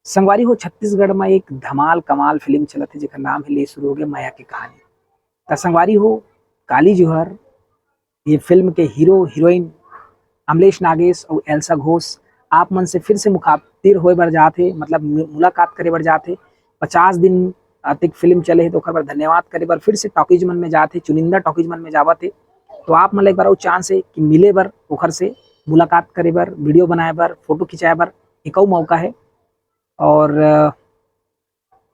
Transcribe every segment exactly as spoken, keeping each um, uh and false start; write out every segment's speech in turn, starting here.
संगवारी हो, छत्तीसगढ़ में एक धमाल कमाल फिल्म चलत हे, जेकर नाम हे ले शुरू हो गया मया के कहानी। त संगवारी हो, काली जौहर, ये फिल्म के हीरो हीरोइन अमलेश नागेश और एल्सा घोष आप मन से फिर से मुखातिब होए बर जात हे, मतलब मु-, मुलाकात करे बर जात हे। पचास दिन अतिक फिल्म चले हे, तो ओकर बर धन्यवाद करे बर फिर से टॉकीज मन में जात हे, चुनिंदा टॉकीज मन में जावत हे। तो आप मन ला एक बार अउ चांस हे कि मिले बर, ओकर से मुलाकात करे बर, वीडियो बनाए बर, फोटो खिंचाए बर एक अउ मौका हे। और अ,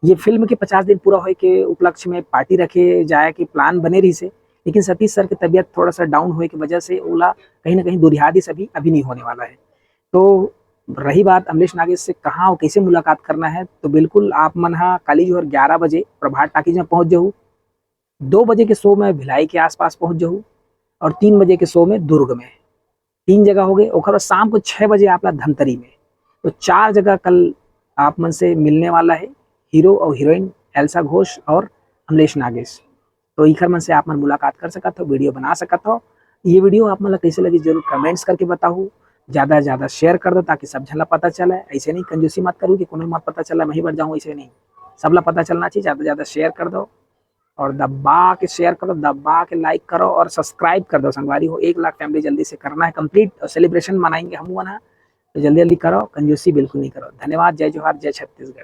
ये फिल्म के पचास दिन पूरा होए के उपलक्ष्य में पार्टी रखे जाए के प्लान बने रहिस हे, लेकिन सतीश सर के तबीयत थोड़ा सा डाउन होए के वजह से ओला कहीं ना कहीं दुरिहा दिस, अभी, अभी नहीं होने वाला है। तो रही बात अमलेश नागेश से कहाँ और कैसे मुलाकात करना है, तो बिल्कुल आप मन हा काली जौहर ग्यारह बजे प्रभात टॉकीज में पहुँच जाहू, दो बजे के शो में भिलाई के आसपास पहुँच जाहू और तीन बजे के शो में दुर्ग में। तीन जगह हो गए। ओकर बाद शाम को छः बजे आप ला धमतरी में। तो चार जगह कल आप मन से मिलने वाला है हीरो और हीरोइन एल्सा घोष और अमलेश नागेश। तो इखर मन से आप मन मुलाकात कर सकत हो, वीडियो बना सकत हो। ये वीडियो आप मन ला कैसे लगी जरूर कमेंट्स करके बताहू। ज़्यादा से ज़्यादा शेयर कर दो ताकि सब झन ला पता चले। ऐसे नहीं कंजूसी मत करू कि कोनो मत पता चला, वहीं बढ़ जाऊँ, ऐसे नहीं, सब ला पता चलना चाहिए। ज़्यादा से ज़्यादा शेयर कर दो और दबा के शेयर करो, दबा के लाइक करो और सब्सक्राइब कर दो संगवारी हो। एक लाख फैमिली जल्दी से करना है कंप्लीट और सेलिब्रेशन मनाएंगे हम मन। तो जल्दी जल्दी करो, कंजूसी बिल्कुल नहीं करो। धन्यवाद, जय जोहार, जय छत्तीसगढ़।